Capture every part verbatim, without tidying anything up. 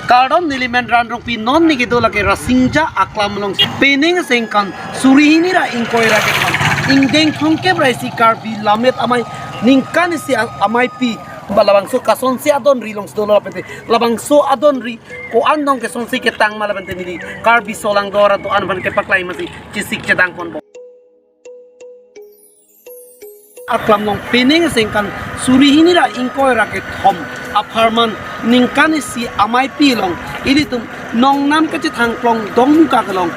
Kardom, neli men Ran Rongpi, non neli kedo lake Rasingja Aklam along. Penang sengkan suri hini ra ingkoi ra kethom, ingdeng thomkep ra isi Karbi Lammet Amei ningkan isi a-, ameipi ba labangso kasonsi adonri along si dolo lapente, labangso adonri ko-an dong kesonsi ketang ma lapente neli Karbi solangdo arat do-an aphan kepaklangji masi chesik chedang ponbom. Aklam along penang sengkan suri hini ra ingkoi ra kethom apharman ningkan isi ameipi along ilitum nongnam kachethang klong Dongmukak along,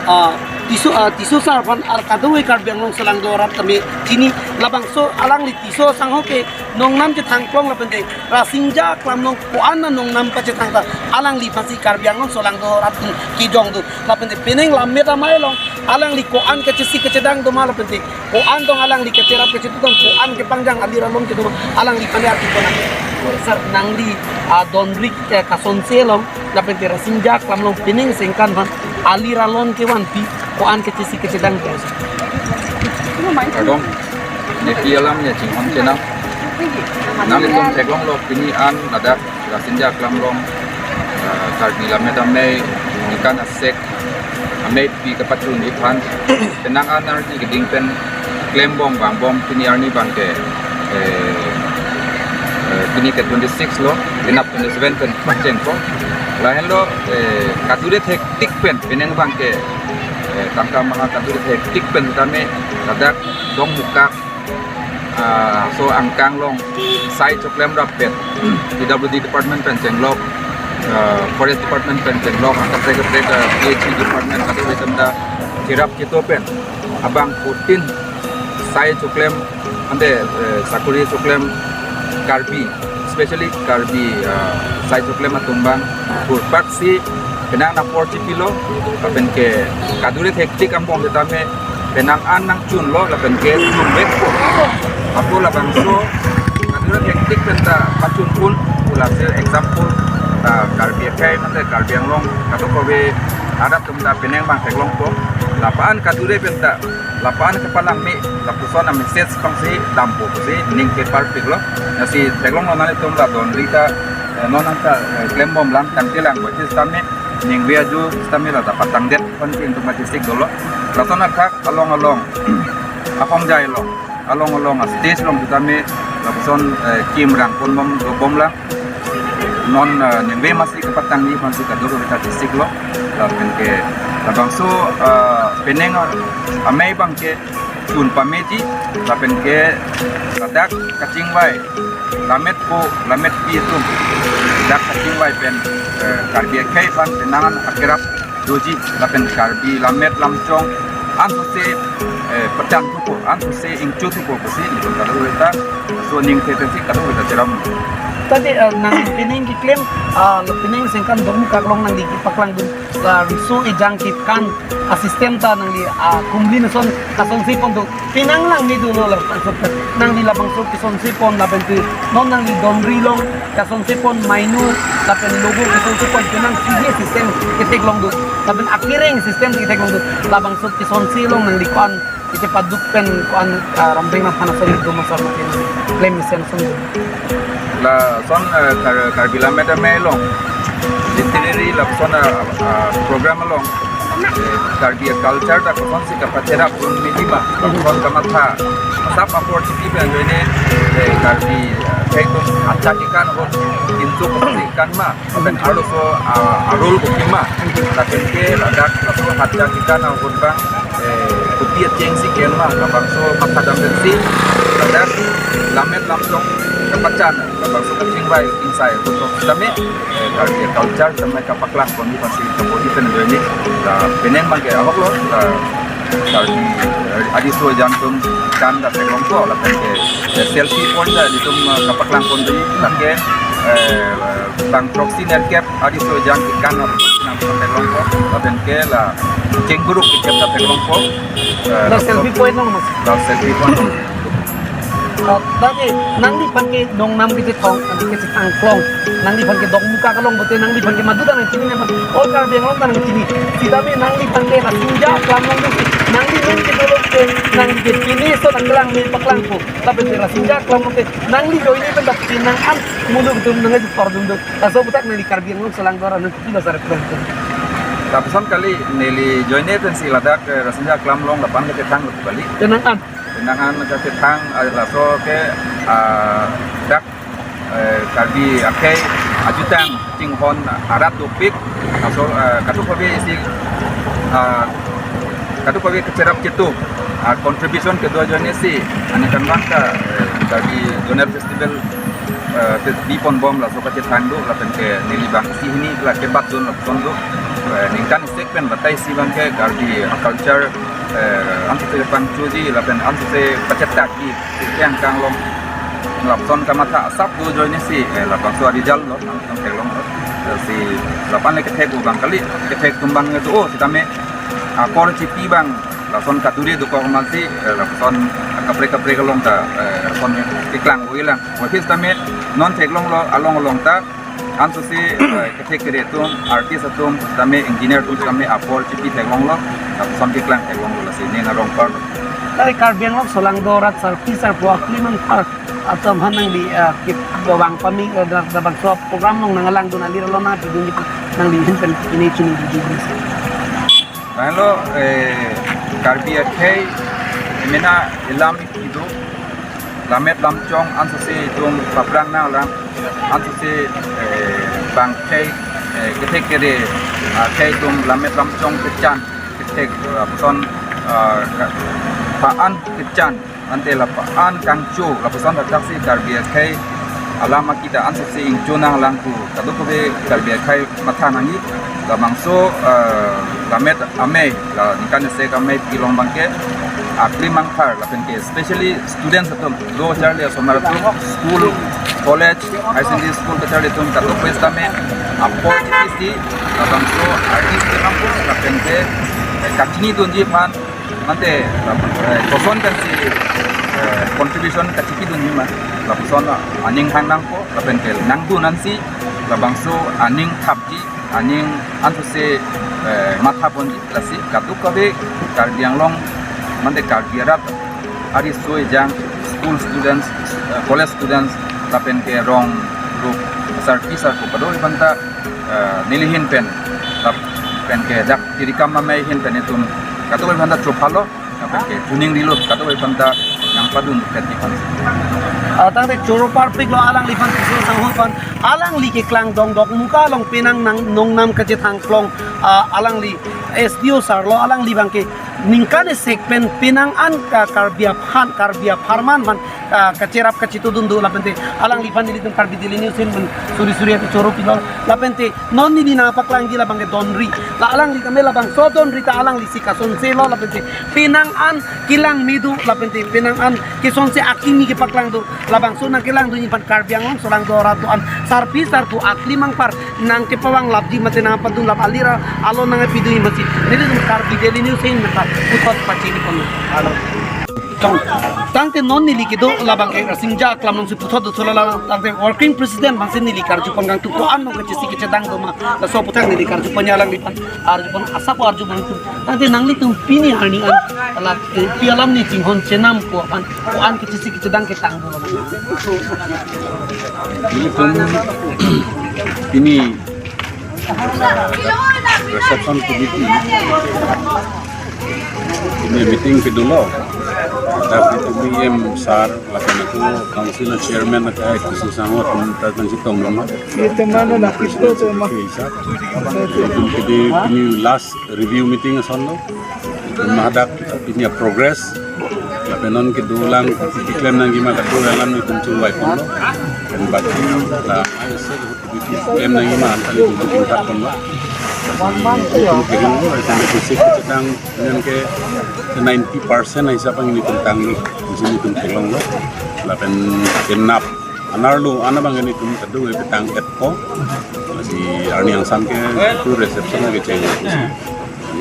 ah, Tisso, ah, Tisso sar aphan ar kadokave Karbi Anglong solangdo arat tame chini, labangso alangli Tisso sangho ke nongnam chethang klong lapente Rasingja Aklam along ko-an nongnam pachethang ta alangli aphansi Karbi Anglong solangdo arat atum kejong do lapente penang Lammet Amei along alangli ko-an kachesik kachedang do ma lapente ko-an dong alangli kacherap kachetu dong ko-an kepangjang alir alon kedo alangli aphan arti kona. Sir, nangli adonri, eh, kasonsi along lapente Rasingja Aklam along penang sengkan aphan alir alon kevanpi ko-an kachesik kachedang do? Kardom. Nepi alam ya chinghon chenam. Nanglitum theklonglo pini an ladak Rasingja Aklam along, ah, Karbi Lammet Amei ningkan asek ameipi kapachunji aphan penang an arni keding pen klembom vangbom pini arni abangke, eh, eh, pini ke twenty-six lo, penap twenty-seven pen pachengpo. Lahenlo, eh, kadure thektik pen penang abangke, eh, tangka maha kadure thektik pen tame ladak Dongmukak, ah, so angkang along sai choklem rapet P W D department pen chenglok, ah, forest department pen chenglok, angka kaprek kaprek, ah, P H E department kadokave atum ta cherap chetu pen abang fourteen sai choklem ante, eh, sakori choklem Karbi, especially Karbi, ah, sai choklem atum abang kurpaksi penang nangpor chipilo, lapenke kadure thektik angbong setame penang an nangchunlo, lapenke chunvekpo. Ako labangso kadure thektik pen ta pachun un, ulase example, ah, Karbi akhei mate Karbi Anglong kadokave arat atum ta penang abang theklongpo. Lapu-an kadure pen ta lapu-an kepalangme, lapuson a-message pangsi dampo pusi ning keparpiklo. Lasi theklonglo nanglitum la donri ta, eh, non nangta, eh, klembom lang tangte lang bachis tame ningve aju tame la dapat tangdet pon tin tum mati sik dolo. Lason akhak along along, ahongjai along, along along a-stage along tame lapuson, eh, kim rang ponbom dobom lang. Non, eh, ningve masi kepatangji aphansi kadokave ta chesiklo. Lapenke labangso, eh, penang, eh, amei abangke chun pameji, lapenke ladak kachingvai lammetpo lammetpi atum, ladak kachingvai pen, eh, Karbi akhei aphan penang an akerap doji lapen Karbi lammet lamchong ansose, eh, patan thupo, ansose ingchu thupo pusi nelitum kadokave ta so ning the pensi kadokave ta cheram. Tadi, eh, nang penang keklem, ah, penang sengkan Dongmukak along nangli kepaklangdun la riso ejang kekan a-system ta nangli, ah, kumlin ason kasonsi pon do. Penang lang ni dolo la, nangli labangso kesonsi pon lapenke non nangli donri along kasonsi pon mainu lapen logo kesonsi pon penang sigi system ketheklong do. Lapen akereng system ketheklong do. Labangso kesonsi along nangli ko-an kechepaduk pen ko-an, ah, rambeng aphan ason do masar makin klem mesen ason do. Lason, eh, Kar-, Karbi Lammet Amei along literary lapuson, eh, eh, program along, eh, Karbi culture ta kosonsi kapacherap un miji ma, lapuson kamatha. Asap apor chiti pen ajoine, eh, Karbi, eh, akhei atum acha kekan ahut intu kosonsi kekan ma, lapen arloso, ah, arul kopi ma, lapenke ladak laso acha kekan ahut abang, eh, kopi achengsi ken ma, labangso mathadam pensi ladak lammet lamchong kapachan, labangso kachingvai ingsai ahut tame, eh, Karbi culture tame kapaklang ponji aphansi kapo-i pen ajoine, la penang abangke ahoklo, la Karbi, eh, ariso ejang atum kan ta theklongpo, lapenke, eh, selfie point ta nelitum, eh, kapaklang ponji, lapenke, eh, bang proxy nerkep ariso ejang kekan nang theklongpo, lapenke la chengburuk kechep ta theklongpo. Eh, la selfie point nang mas. La selfie point. Ah, tadi nangliphan ke nongnam kechethong, kechethang klong. Nangliphan ke Dongmukak along bote nangliphan ke madu ta nangchini ne, all Karbi Anglong ta nangchini. Sitame nangliphan ke Rasingja Aklam along ke Nangli men kedolo ke, nangli ke pini so nanglang ni paklang ko. Lapen ke Rasinja Aklam ke, nangli joine pen dak pinang an muluk dum nangji pardun do. Laso aputhak nangli Karbi Anglong Solangdo arat nang kilo sar kudang. Lapuson kali neli joine pensi ladak, eh, Rasinja Aklam along lapu-an le kethang lo kali. Pinang an. Pinang an kethang, ah, laso ke, ah, dak, eh, Karbi akhei ajutang chinghon arat dopik, laso, eh, kadokave isi, ah, kadokave kacherap chetu, ah, contribution kedo ajoine si, aningkanvang ta, eh, Karbi Zonal Festival, eh, te biponbom laso kachethang do, lapen ke neli bang isi hini la kebat dun lapuson do, eh, ningkan isi pen batai si bang ke Karbi culture, eh, ansose pangchoji, lapen ansose pachethakji, kejang kanglong lapuson kamatha asap do ajoine si, eh, labangso result lo, nang theklong lo. Eh, si lapu-an le kethek abang kali, kethek atum abang do, sitame apor chipi abang lason kaduri dokok amatsi, eh, lapuson kaprek kaprek along ta, eh, lason keklang uilang. Wakis tame non theklong lo along along ta ansose, eh, kethek kere atum, artist atum, tame engineer atum tame apor chipi theklong lo, lapuson keklang theklong lo, lasi ning arong par lo. Tari Karbi Anglong Solangdo arat sarpi sarpo aklimang par atum aphan nangli, eh, kip bawang pami, eh, da, da bangso program along nanglang dun alir along nangpidun gitu, nangli hin pen ini chini di di. Lahenlo, eh, Karbi akhei mena ilam ido, lammet lamchong ansose itum paprang nanglang, ansose, eh, bang khei, eh, kethek kere, ah, khei atum lammet lamchong kechan, kethek, eh, lapuson, ah, ka-, pa-an kechan, ante lapu-an kangcho, lapuson thakthaksi Karbi akhei alam akita ansose ingcho nanglang pu kadokave Karbi akhei matha nangji, labangso, eh, lammet amei, la ningkan isi amei pilong abang ke aklimang par, lapen ke especially students atum, lo kacharli asomar atum, school, college, higher secondary school kacharli atum, kadokave tame apor chipi si labangso artist atum lapen ke, eh, kachini dunji aphan, ante, eh, koson pensi, eh, contribution kachipidunji ma, lapuson aning hang nangpo, lapen ke nangdun ansi labangso aning thapji, aning ansose, eh, matha ponji, lasi kadokave Karbi Anglong, mante Karbi arat ariso ejang, school students, eh, college students, lapen ke rong rup sarpi sarpo kadokave aphanta, eh, neli hin pen, lapen ke dak tirikam amei hin pen itum kadokave aphanta chophalo, lapen ke chuning rilo, kadokave aphanta nangpadun pen ipan. Ah, tangte choro parpik lo alangliphan, kiso sangho aphan, alangli keklang dong dok muka along penang nang nongnam kachethang klong, ah, alangli S D O sir lo, alangli abang ke ningkan isi pen penang an ka Karbi aphan, Karbi apharman aphan, ah, kacherap kachitudun do, lapente alangliphan nelitum Karbi Daily News hin pen suri suri ake choro pilo, lapente non neli nangpaklangji labang ke donri. La alangli tame labangso donri ta alanglisi kasonse lo, lapente penang an kelang me do, lapente penang an kesonse akimi kepaklang do, labangso nangkelangdunji aphan Karbi Anglong Solangdo arat do-an sarpi sarpo aklimang par nangkepavanglapji mate nangpadunlap alir along nangpidunji masi nelitum Karbi Daily News hin meta puthot pachini pon. Tang, tangte non neli kedo labang ke Rasinja Aklam alongsi puthot do thola labang, tangte working president abangsi neli karju pon kangtung, ko-an along kachisi kachedang do ma, laso aputhak neli karju pon alangliphan, arju pon asap arju pon tum. Tangte nanglitum pini arni an, ala, eh, pi alam ni chinghon chenam ko-an, ko-an kachisi kachedang ketang do. Nelitum pini reception committee ini meeting kedua lo. Tapi kami em sar, lapen ako council chairman, aka Kristo Sangho, teman teman si tong nama. Itu mana nak Kristo tu mah? Itum kedi pini last review meeting ason lo. Itum hadak pini progress. Lapen non kedo lang keklem nangji ma, kedo lang itum chulai pon lo. Dan baki la, ai se Em nangji ma anta nelitum ingkhat pon lo. Itum kelong lo, itum basic kachetang, nang ke ninety percent aisa abang nelitum tanglo. Isi nelitum kelong lo. Lapen kenap anerlo, ana abang nelitum kedo epetang etko. Lasi arni angsam ke tu reception lagi ceng.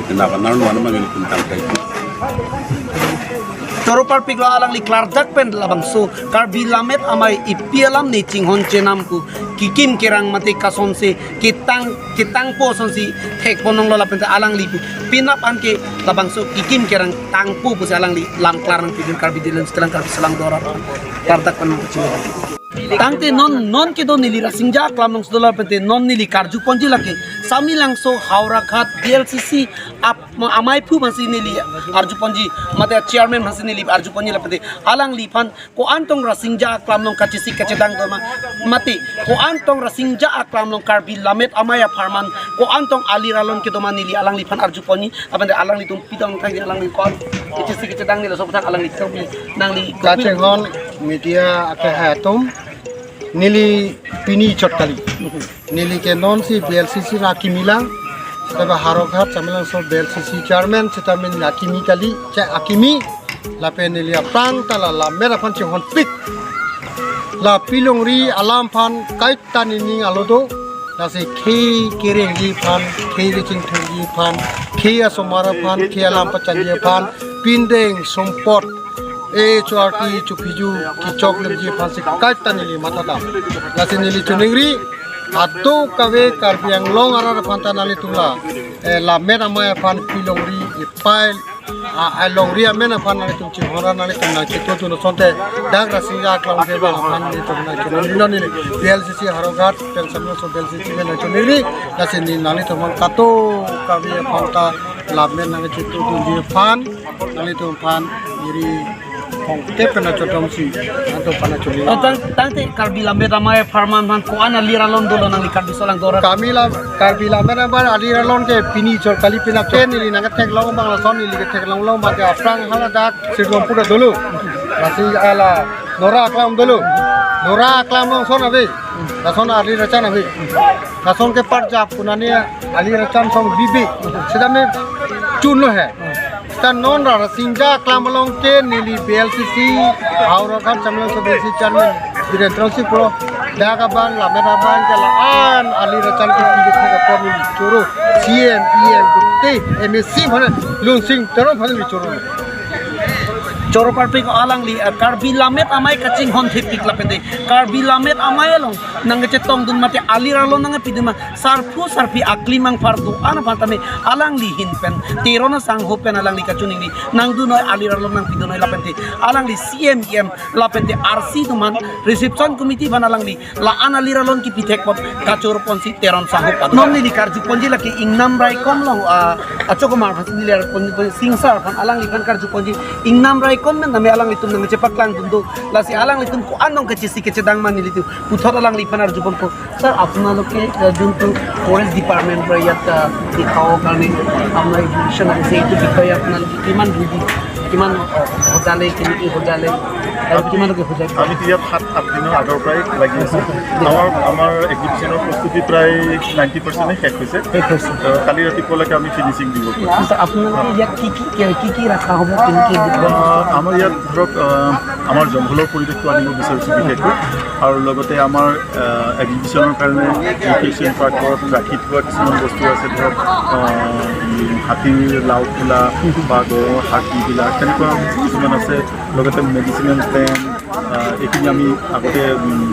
Kenap anerlo, ana abang nelitum tangkai. Choro parpiklo alangli klardak pen labangso Karbi Lammet Amei epi alam ne chinghon chenam pu kekim kerang mate kasonsi ketang ketangpo asonsi thekponlonglo lapen te alangli pu penap anke labangso kekim kerang tangpo pusi alangli lam klar nangpidun Karbi Dillon Skelang Karbi Selang Dora klardak pen nangpachini. Tangte non non kedo neli Rasinja Aklam along solo lapen te non neli karjuponji lake Samelangso Howraghat B L C C ap ma amei aphu aphansi neli arjuponji mate chairman aphansi neli arjuponji lapen te alangliphan ko-an tong Rasinja Aklam along kachesik kachedang doma mate ko-an tong Rasinja Aklam along Karbi Lammet Amei apharman ko-an tong aliralon kedoma neli alangliphan arjuponji lapen te alanglitum pitong thang alangli ko-an kachesik kachedang neli laso aphuthak alangli tong nangli kachinghon media akehai atum, neli pini chot kali. Neli ke nonsi B L C C ra akimi lang. Seta Howraghat Samelangso B L C C chairman seta neli akimi kali, che akimi. Lapen neli aphrang ta la Lammet aphan chinghonpik. La pilongri alam aphan kaita nening alo do. Lasi khei kerengji aphan, khei kachingthurji aphan, khei asomar aphan, khei alam pachanji aphan, pindeng sumpot, e chorti chuphiju kechok lemji aphansi kaita neli matha dam. Lasi neli choningri, ado kave Karbi Anglong arat aphan ta nanglitum la, eh, Lammet Amei aphan pilongri epai, a, alongri amen aphan nanglitum chinghon ra nanglitum nangchitudun asonte dak Rasinja Aklam ke bang aphan nelitum nangchoningri neli B L C C Howraghat pen Samelangso B L C C pen nangchoningri, lasi neli nanglitum aphan kato kave aphan ta Lammet nangchitudunji aphan nanglitum aphan iri kongte pen achotomsi nangtum aphan nangchoningri. Oh, tang tangte Karbi Lammet Amei apharman aphan ko-an aliralon dolo nangli Karbi Selang Dora? Kami la Karbi Lammet Amei aliralon ke pini chot kali, penap pen neli nangketheklong abang lason neli ketheklonglo abang ke aphrang haladak Sirgom pura dolo. Lasi ala Nora Aklam dolo. Nora Aklam along son ave. Lason ali rachan ave. Lason ke parjap kunani ali rachan song bibi. Seta me chunlo he. Ta non ra Rasinja Aklam along ke neli B L C C Howraghat Samelangso B L C C chairman Birendra Sing Kro dak abang Lammet abang ke la-an ali rachan ke tinggi thek apor neli choro, C M, E M, gute M A C aphan, Lunsing Teron aphan neli choro. Choro parpik alangli, eh, Karbi Lammet Amei kachinghon thepik lapen te Karbi Lammet Amei along nangkachetongdun mate aliralon nangpidun ma sarpo sarpi akli mangphardo an aphan tame alangli ahin pen Teron asangho pen alangli kachoningri nangdunnoi, aliralon nangpidunnoi lapen te alangli C M, E M lapen te R C atum aphan, reception committee aphan alangli la-an aliralon kipithek apot kachoro ponsi Teron asangho padun. Non neli karjuponji lake ingnam raikom along, ah, Achok Kumar aphan neli arjuponji, Sing sir aphan alangliphan karjuponji ingnam raikom men name alanglitum nangchepaklangdun do, lasi alanglitum ko-an tong kachesik kachedang ma nelitum puthot alangliphan arjuponpo. Sir, আপোনালোকে, আহ, যোনটো ফৰেষ্ট ডিপাৰ্টমেণ্টৰ পৰা ইয়াত, আহ, দেখাবৰ কাৰণে আপোনাৰ এক্সিবিশ্যন আহিছে, এইটো বিষয়ে আপোনালোকে কিমান বুজি, কিমান, আহ, সজালে, কেনেকৈ সজালে আৰু কিমানলৈকে সজাই? আমিতো ইয়াত সাত, আঠ দিনৰ আগৰ পৰাই লাগি আছো। আমাৰ, আমাৰ এক্সিবিশ্যনৰ প্ৰস্তুতি প্ৰায় নাইণ্টি পাৰ্চেণ্টে শেষ হৈছে। শেষ হৈছে। আহ, কালি ৰাতিপুৱালৈকে আমি ফিনিচিং দিব পাৰিম। আচ্ছা, আপোনালোকে ইয়াত কি কি, কি কি ৰখা হ'ব, কেনেকৈ দিব? আহ, আমাৰ ইয়াত ধৰক, আহ, আমাৰ জংঘলৰ পৰিৱেশটো আনিব বিচাৰিছোঁ বিশেষকৈ, আৰু লগতে আমাৰ, আহ, এক্সিবিশ্যনৰ কাৰণে ৰিক্ৰিয়েশ্যন পাৰ্কত ৰাখি থোৱা কিছুমান বস্তু আছে, ধৰক, আহ, উম, হাতীৰ লাওখোলা বা গঁড়ৰ হাৰ্ডিবিলাক, তেনেকুৱা কিছুমান আছে। লগতে মেডিচিনেল প্লেণ্ট, আহ, এইখিনি আমি আগতে, উম,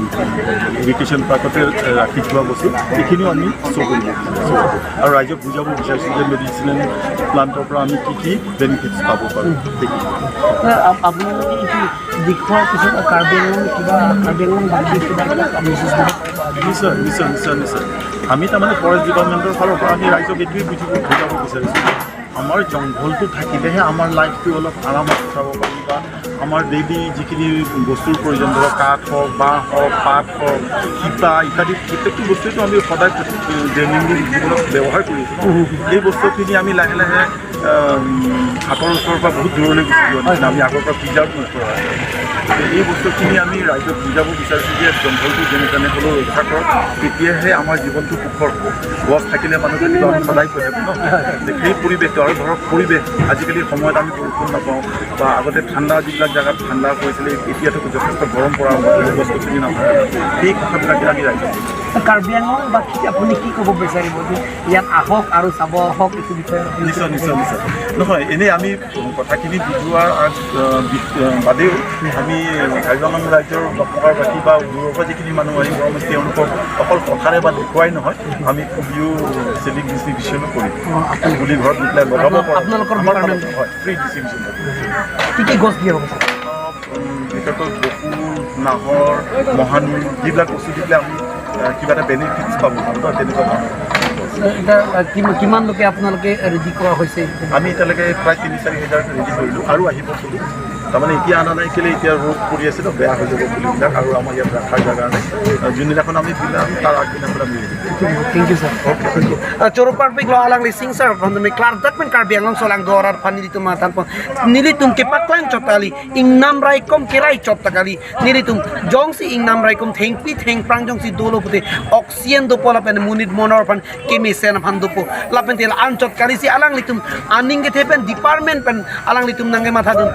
ৰিক্ৰিয়েশ্যন পাৰ্কতে, আহ, ৰাখি থোৱা বস্তু, এইখিনিও আমি শ্ব' কৰিব বিচাৰিছোঁ। আৰু ৰাইজক বুজাব বিচাৰিছোঁ যে মেডিচিনেল প্লাণ্টৰ পৰা আমি কি কি বেনিফিটছ পাব পাৰোঁ, সেইখিনি। ছাৰ, আপ-, আপোনালোকে এইটো দেখুওৱাৰ পিছত কাৰ্বি আংলং কিবা, কাৰ্বি আংলং বাসীৰ কিবা এটা মেছেজ দিব? নিশ্চয়, নিশ্চয়, নিশ্চয়, নিশ্চয়। আমি তাৰমানে ফৰেষ্ট ডিপাৰ্টমেণ্টৰ ফালৰ পৰা আমি ৰাইজক এইটোৱে বুজিব, বুজাব বিচাৰিছোঁ যে আমাৰ জংঘলটো থাকিলেহে আমাৰ লাইফটো অলপ আৰামত কটাব পাৰি বা আমাৰ ডেইলি যিখিনি বস্তুৰ প্ৰয়োজন, ধৰক কাঠ হওক, বাঁহ হওক, পাত হওক, শিপা ইত্যাদি প্ৰত্যেকটো বস্তুৱেতো আমি সদায় প্ৰতি-, দৈনন্দিন জীৱনত ব্যৱহাৰ কৰি আছোঁ ন। এই বস্তুখিনি আমি লাহে লাহে, আম, হাতৰ ওচৰৰ পৰা বহুত দূৰলৈ গুচি যোৱা নিচিনা, আমি আগৰ পৰা প্ৰিজাৰ্ভ নকৰা। এই বস্তুখিনি আমি ৰাইজক বুজাব বিচাৰিছোঁ যে জংঘলটো যেনে তেনে হ'লেও ৰক্ষা কৰক, তেতিয়াহে আমাৰ জীৱনটো সুখৰ হ'ব। গছ থাকিলে মানুহ থাকিব, আমি সদায় কৈ থাকোঁ ন। যে সেই পৰিৱেশটো, আৰু ধৰক পৰিৱেশ, আজিকালি সময়ত আমি বৰষুণ নাপাওঁ বা আগতে ঠাণ্ডা যিবিলাক জেগাত ঠাণ্ডা পৰিছিলে, এতিয়াতো যথেষ্ট গৰম পৰা আৰম্ভ কৰিলে, গছ গছনি নাথাকে। সেই কথাবিলাকে আমি ৰাইজক কাৰ্বি আংলং বাসীক আপুনি কি ক'ব বিচাৰিব যে ইয়াত আহক আৰু চাব আহক, এইটো বিষয়ে আপুনি কি নিশ্চয় ক'ব? নিশ্চয় নিশ্চয়। নহয়, এনেই আমি কথাখিনি বুজোৱাৰ আগ, আহ, বি- আহ, বাদেও আমি কাৰ্বি আংলং ৰাইজৰ বা পকাৰবাসী বা দূৰৰ পৰা যিখিনি মানুহ আহিব, আমি তেওঁলোকক অকল কথাৰে বা দেখুৱাই নহয়, আমি খুবিও চিভিক ডিষ্ট্ৰিবিউশ্যনো কৰিম। বুলি ঘৰত দি পেলাই লগাব আপোনাৰ- পাৰোঁ। আপোনালোকৰ আমাৰ ডিপাৰ্টমেণ্ট? ফালে হয়, ফ্ৰী ডিষ্ট্ৰিবিউশ্যন থাকিব। কি কি গছ দিয়া হ'ব? বিশেষকৈ বকুল, নাহৰ, মহানিম, যিবিলাক বস্তু দি পেলাই আমি আহ, কিবা এটা বেনিফিটছ পাব, তেনেকুৱা ধৰণৰ। এতিয়া আহ, কিমান কিমান লোকে আপোনালোকে ৰেডি কৰা হৈছে? আমি এতিয়ালৈকে প্ৰায় তিনি চাৰি হাজাৰ ৰেডি কৰিলোঁ আৰু আহিব খুলিম। তাৰমানে এতিয়া অনা নাই কেলে, এতিয়া ৰ'দ পৰি আছে ন, বেয়া হৈ যাব পুলিবিলাক আৰু আমাৰ ইয়াত ৰখাৰ জেগা নাই। আহ, যোনদিনাখন আমি বিলাম তাৰ আগদিনাখন আমি ৰেডি কৰিম। Thank you, sir. Okay, thank you. Uh, Choro Parpik lo alangli singsar aphan tumi klardak pen Karbi Anglong solangdo arat aphan nelitum mathan pon. Nelitum kepaklang chot kali, ingnam raikom kerai chot ta kali. Nelitum jongsi ingnam raikom thengpi thengphrang jongsi dolo pute oxygen dopo lapen monit monor aphan kemesen aphan dopo. Lapen te la-an chot kali si alanglitum aning kethe pen department pen alanglitum nangkemathadun.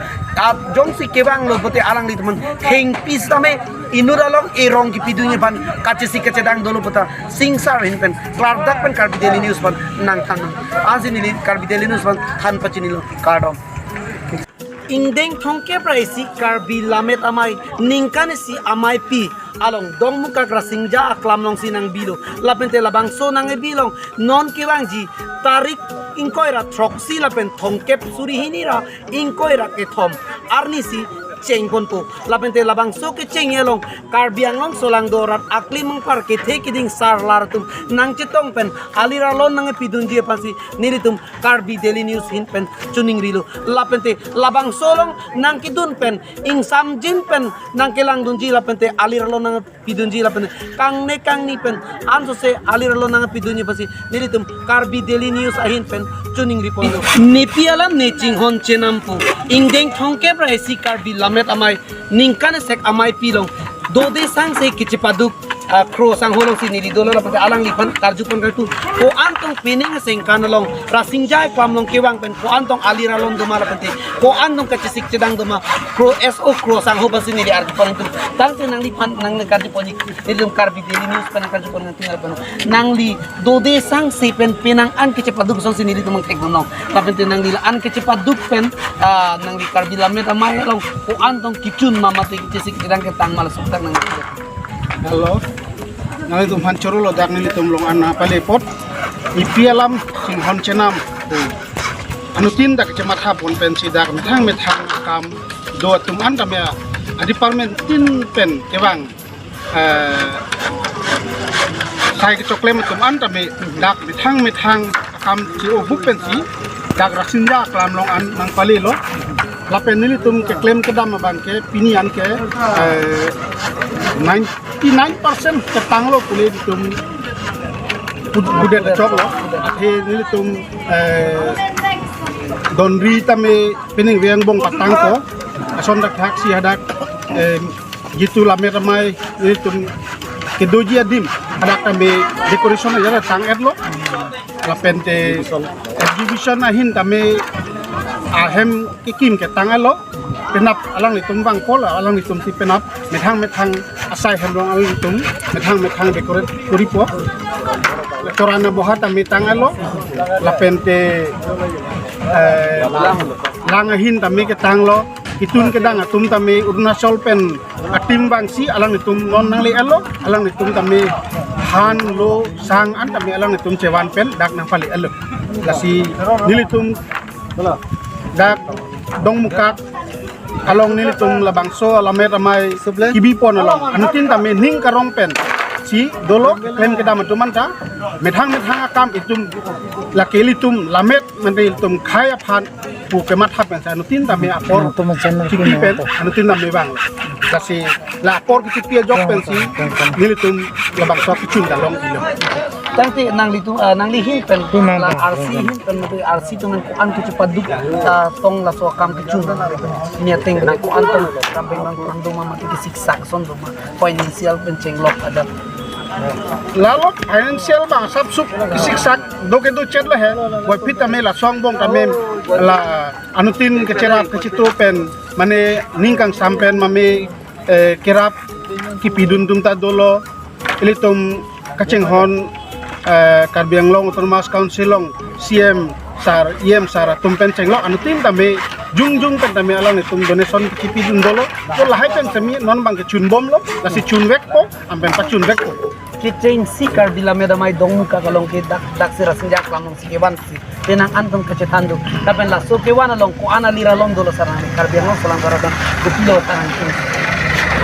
At jongsi kevanglo pute alanglitum aphan thengpi sitame inut along erong kipidunji aphan kachesik kachedang dolo puta singsar ahin pen klardak pen Karbi Daily News aphan nangthan. Ansi neli Karbi Daily News aphan than pachinilo, kardom. Ingdeng thomkep ra isi Karbi Lammet Amei ningkan isi ameipi along Dongmukak Rasingja aklam alongsi nangbilo. Lapen te labangso nangkebi along non kevangji tarik ingkoi ra throksi lapen thomkep suri hini ra ingkoi ra kethom arni si chengponpo. Lapen te labangso kecheng along Karbi Anglong solangdo arat akli mangpar kethe kiding sarlar atum nangchetong pen alir alon nangpidunji aphansi nelitum Karbi Daily News ahin pen chiningrilo. Lapen te labangso along nangkedun pen ingsamjin pen nangkelangdunji lapen te alir alon nangpidunji lapen kangne kangni pen ansose alir alon nangpidunji aphansi nelitum Karbi Daily News ahin pen chiningri ponlo. Nepi alam ne chinghon chenam pu. Ingdeng thomkep ra isi Karbi Lammet Amei ningkan isi ameipi along dode sangse kechepaduk, ah, Kro Sangho alongsi neli dolo lapen te alangliphan karju pon kartu. Ko-an tong penang asengkan along Rasingja aklam along kevang pen ko-an tong alir alon doma lapen te ko-an tong kachesik chedang doma Kro S O Kro Sangho aphansi neli arju pon kartu. Tangte nangliphan nangkarju ponji, nelitum Karbi Daily News pen karju pon kartu lapen nangli dode sangse pen penang an kechepaduk asonsi nelitum nangthekdunlong. Lapen te nangli la-an kechepaduk pen, ah, nangli Karbi Lammet Amei along ko-an tong kechun ma mate kechesik chedang ketang ma laso athak nang. Hello. Nanglitum aphan chorolo dak nelitum along an nangpale apot. Nepi alam chinghon chenam. Anuttin dak chematha pon pensi dak methang methang akam do atum an tame a department tin pen kevang, eh, sai kechoklem atum an tame dak methang methang akam chi-o bup pensi dak Rasingja aklam along an nangpalelo. Lapen nelitum keklem kedam abang ke pini an ke, eh, ninety nine percent ketanglo pule nelitum bud- budet choklo. Athe nelitum, eh, donri tame penang veng bong patangpo. Ason dak thak si hadak, eh, jitu Lammet Amei nelitum kedoji adim hadak tame decoration ajar tang-etlo. Lapen te exhibition ahin tame ahem kekim ketang-etlo. Penap alanglitum vangpo, la alanglitum si penap methang methang asai hem along alanglitum methang methang decorate koripo. Chorana boha tame tang-etlo. Lapen te, eh, lang ahin tame ketanglo. Ketun kedang atum tame Arunachal pen a-team vangsi alanglitum non nangle-etlo, alanglitum tame han lo sang an tame alanglitum chevan pen dak nangpale-etlo. Lasi nelitum dak Dongmukak along nelitum labangso Lammet Amei kebi pon along anuttin tame ning karong pensi dolo, keklem kedam atum anta methang methang akam itum lake ilitum lammet mande ilitum khei aphan pu kematha pensi anuttin tame apor kepi pen anuttin tame vang. Lasi la apor kepi ajok pensi nelitum labangso kechun ta longlo. Tangte nanglitum, ah, nangli ahin pen la R C ahin pen mate R C atum an ko-an kechepaduk, ah, tong laso akam kechun. Ni ateng nang ko-an tong kampeng bang kurang doma mate kesiksak ason doma, financial pen chenglok adak. Lalo financial bang sapsuk kesiksak do kedo chet lo he. Boipit tame laso angbong tame la anuttin kecherap kechito pen mane ning kangsam pen mame, eh, kerap kepidun atum ta dolo. Ilitum Kachinghon, eh, Karbi Anglong Autonomous Council along C M sir, E M sir atum pen chenglok anuttin tame jongjong pen tame alanglitum donation kipidun dolo. Ko lahai pen semi non bang kechun bomlo, lasi chunvekpo, anpen pachunvekpo. Kechengsi Karbi Lammet Amei Dongmukak along ke dak, daksi Rasinja Aklam alongsi kevansi penang an atum kachethan do. Lapen laso kevan along ko-an alir alom dolo sir nangli, Karbi Anglong Solangdo arat aphan kopilo sir nangli?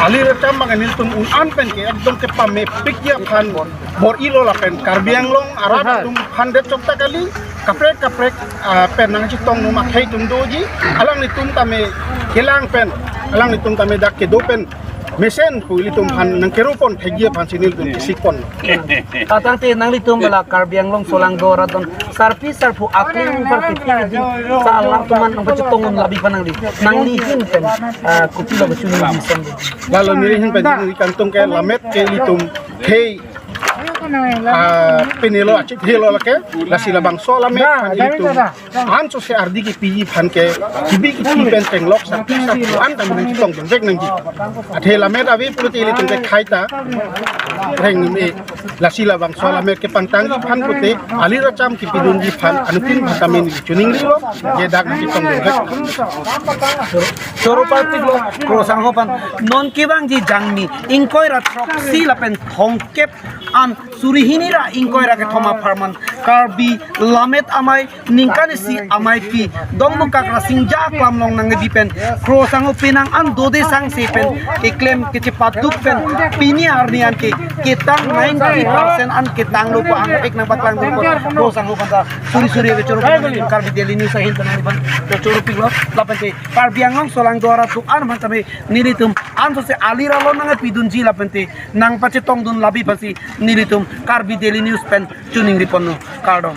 Alir atum bang nelitum un-an pen ke ekdom kepamepikji aphan bor-ilo lapen Karbi Anglong arat atum aphan det chokta kali, kaprek kaprek, ah, pen nangchetong num akhei atum doji, alanglitum tame kelang pen, alanglitum tame dak kedo pen mesen pu ilitum aphan nangkerupon thekji aphansi nelitum kesikpon. Atangte nanglitum la Karbi Anglong Solangdo arat atum sarpi sarpo akleng parti pidi sa alanglitum aphan nangpachetong un labi aphan nangli, nangli ahin pen, ah, kopilo kachiningri ason? Lalo neli ahin pen chiningri kangtung ke lammet ke ilitum khei, ah, pinilo achithelo lake, lasi labangso lammet aphan ilitum ansose ardi kepiji aphan ke kibi kipi pen chenglok sarpi sarpo an tame nangchetongdun vek nangji. Athe lammet ave pulote ilitum ke khei ta reng nim-e. Lasi labangso lammet kepangtangji aphan pulote alir acham kipidunji aphan anuttin aphan tame neli chiningrilo, je dak nangchetongdun vek. Choro partiklo Kro Sangho aphan. Non kevangji Jangmi ingkoi ra throksi lapen thomkep an suri hini ra ingkoi ra kethom apharman Karbi Lammet Amei ningkan isi ameipi Dongmukak Rasinja Aklam along nangkebi pen Kro Sangho penang an dode sangse pen keklem kechepaduk pen pini arni an ke ketang ninety percent an ketanglo pu angthek nangpaklangdunpo Kro Sangho aphanta. Suri suri ave choro Karbi Daily News ahin pen nangli aphan choropiklo. Lapente Karbi Anglong Solangdo arat atum an aphan tame nelitum ansose alir alom nangpidunji lapente nangpachetongdun labi aphansi nelitum Karbi Daily News pen chiningriponlo. Kardom.